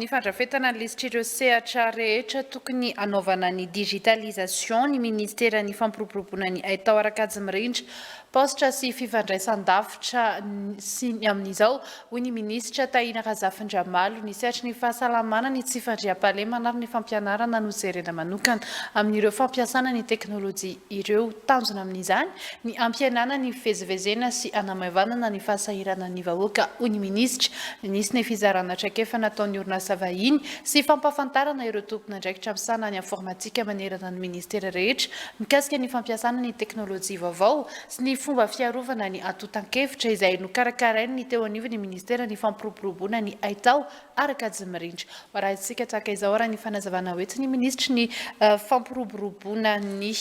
amin'ny fandrafetana ny lisitr'ireo sehatra rehetra tokony hanaovana ny digitalisation ny minisiteran'ny fampiroboroboana ny haitao ara-kajy mirindra, paositra sy fifandraisan-davitra sy ny amin'izao, hoy ny minisitra Tahina Razafindramalo. Ny sehatry ny fahasalamana, ny tsy fandriampahalemana ary ny fampianarana no jerena manokana amin'ireo fampiasana ny teknolojia ireo. Tanjona amin'izany ny hampihenana ny fivezivezena sy hanamaivanana ny fahasahiranan'ny vahoaka, hoy ny minisitra. Nisy ny fizarana traikefa nataon'ny orinasa vahiny sy fampahafantarana ireo tompon'andraikitra misahana ny informatika manerana ny minisitera rehetra mikasika ny fampiasana ny teknolojia vaovao sy ny fomba fiarovana ny antontan-kevitra izay nokarakarain'ny teo anivon'ny minisiteran'ny fampiroboroboana ny haitao ara-kajy mirindra. Hoarahintsika tahaka izao raha ny fanazavana hoentin'ny minisitry ny fampiroboroboana ny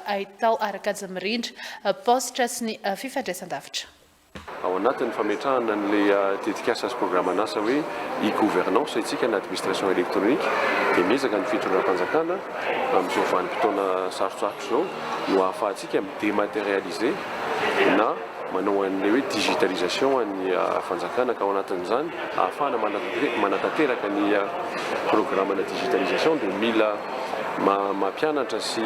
haitao ara-kajy mirindra, paositra sy ny fifandraisan-davitra. Ao anatin'ny fametrahana an'ilay tetikasa sy programan'asa hoe e-gouvernance isika na administration électronique dia miezaka ny fitondram-panjakana amin'izao vanim-potoana sarotsarotra izao no ahafahantsika mi-dématérialiser na manao an'ilay hoe digitalisation an'ny fanjakana ka ao anatin'izany ahafahana manatanteraka ny programana digitalisation dia mila mampianatra sy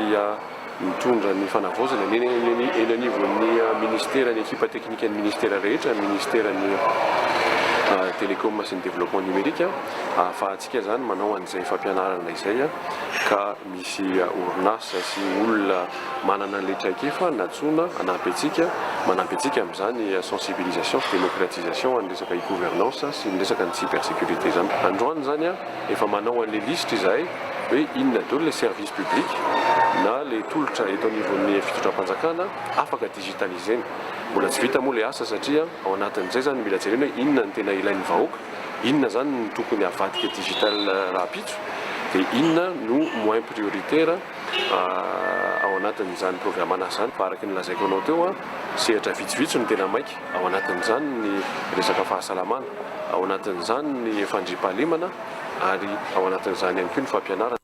Mitondra ny fanavaozana eny anivon'ny minisitera, ny ekipa teknikan'ny minisitera rehetra, ny minisiteran'ny Télécom sy ny développement numérique, ahafahantsika izany manao an'izay fampianarana izay ka misy orinasa sy olona manana an'ilay traikefa nantsoina hanampy antsika, manampy antsika amin'izany sensibilisation sy démocratisation an'ny resaka e-gouvernance sy ny resaka ny cybersécurité izany. Androany izany. Efa manao an'ilay lisitra izahay hoe inona daholo ilay service public na ilay tolotra eto anivon'ny fitondram-panjakana afaka digitaliser-na. Mbola tsy vita moa ilay asa satria ao anatin'izay izany mila jerena hoe inona no tena ilain'ny vahoaka, inona izany no tokony havadika digital rahampitso dia inona no moins prioritaire ao anatin'izany programan'asa izany. Fa araka ny lazaiko anao teo, sehatra vitsivitsy no tena maika, ao anatin'izany ny resaka fahasalamana, ao anatin'izany ny fandriampahalemana ary ao anatin'izany ihany koa ny fampianarana.